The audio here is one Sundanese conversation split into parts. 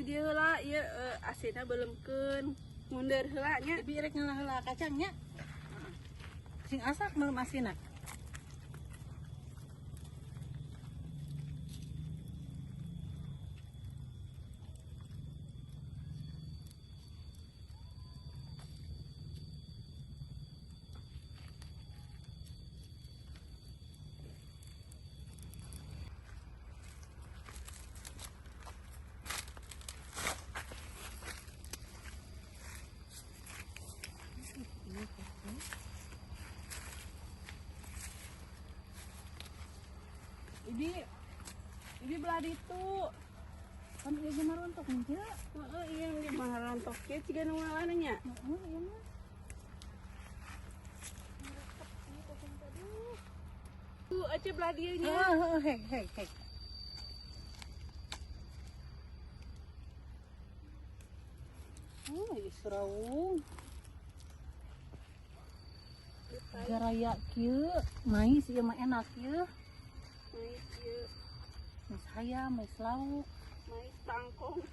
Di dieu heula ieu asina beuleumkeun mundur heula nya. Bi rek ngalah heula kacangnya. Sing asak meuleum asina. Ibi belah ditu. Kan ieu ge marontok nya. Heeh, ieu ge marontok kieu ciga nu ngalana nya. Heeh, ieu mah. Tuh, aja belah dieu nya. Heeh, hek hek hek. Oh, ieu surawung. Garaya kieu, mais ieu mah enak ieu. Mais ieu. Mais hayam, mais lauk, mais tangkong.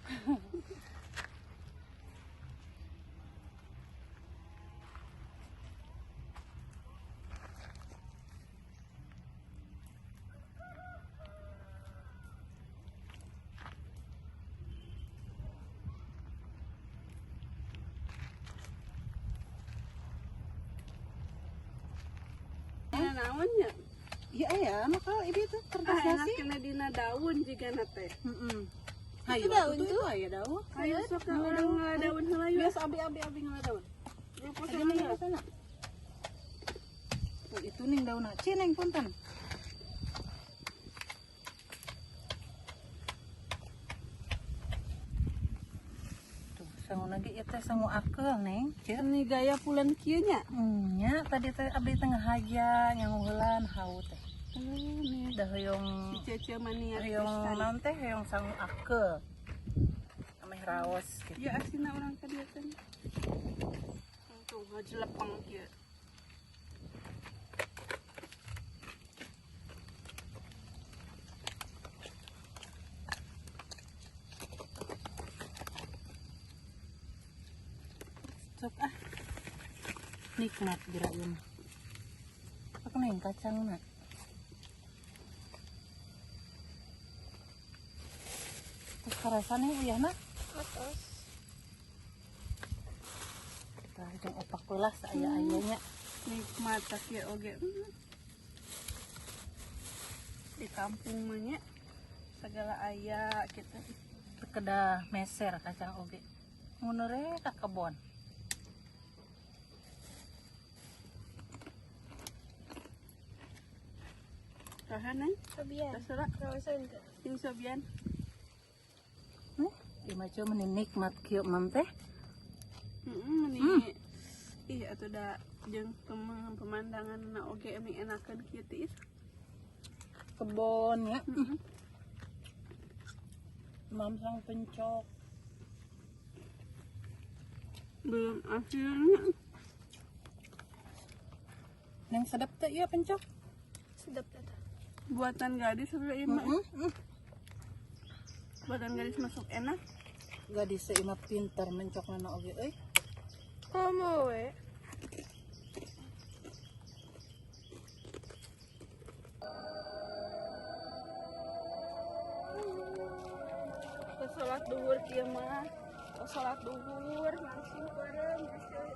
Naon nya? Iya aya, maka ibi tuh kertas nasi. Enak kena dina daun jiga na teh. Heeh. Hayu daun tuh aya daun. Hayu sok ka urang ngala daun heula yuk. Biasa abi abi abi ngala daun. Rupa Aja nih sana. Tuh itu ning daunna. Ci neng punten. Tuh sangu lagi ieu teh sangu akeul neng. Ci. Ini gaya pulen kieu nya. Nya tadi teh abdi tengah haja nyanguheulan haut teh. Nih. Da hoyong Si Cece mania hoyong naon teh hoyong sangu akeul. Ameh raos gitu. Ya asina urang ka dieu teh. Tuh ngajelepeng kieu. Sok ah. Nikmat geura ieu mah. Sok neng kacangna. Terus karasa neng uyahna? Atos. Tah jeung opak welah saaya-ayanya. Nikmat kieu oge. Di kampung mah nya segala aya kitu. Kedah meser kacang oge. Munure ka kebon. Tahan neng? Sobian. Terserah. Rawasan teh. Sing sobian. Ieu mah ceu meni nikmat kieu mam teh. Heeh, meni. Ih atuh da jeung pemandangan na oge meni enakeun kieu teh. Kebon ya. Mam sang pencok. Belum akhirnya. Neng sedap teh ieu pencok? Sedap teh. Buatan gadis sebenarnya mah. Buatan gadis masuk enak. Gadis teh imah pinter mencok nana oge euy. Komo we. Salat duhur kieu mah. Salat duhur langsung bareng hasil.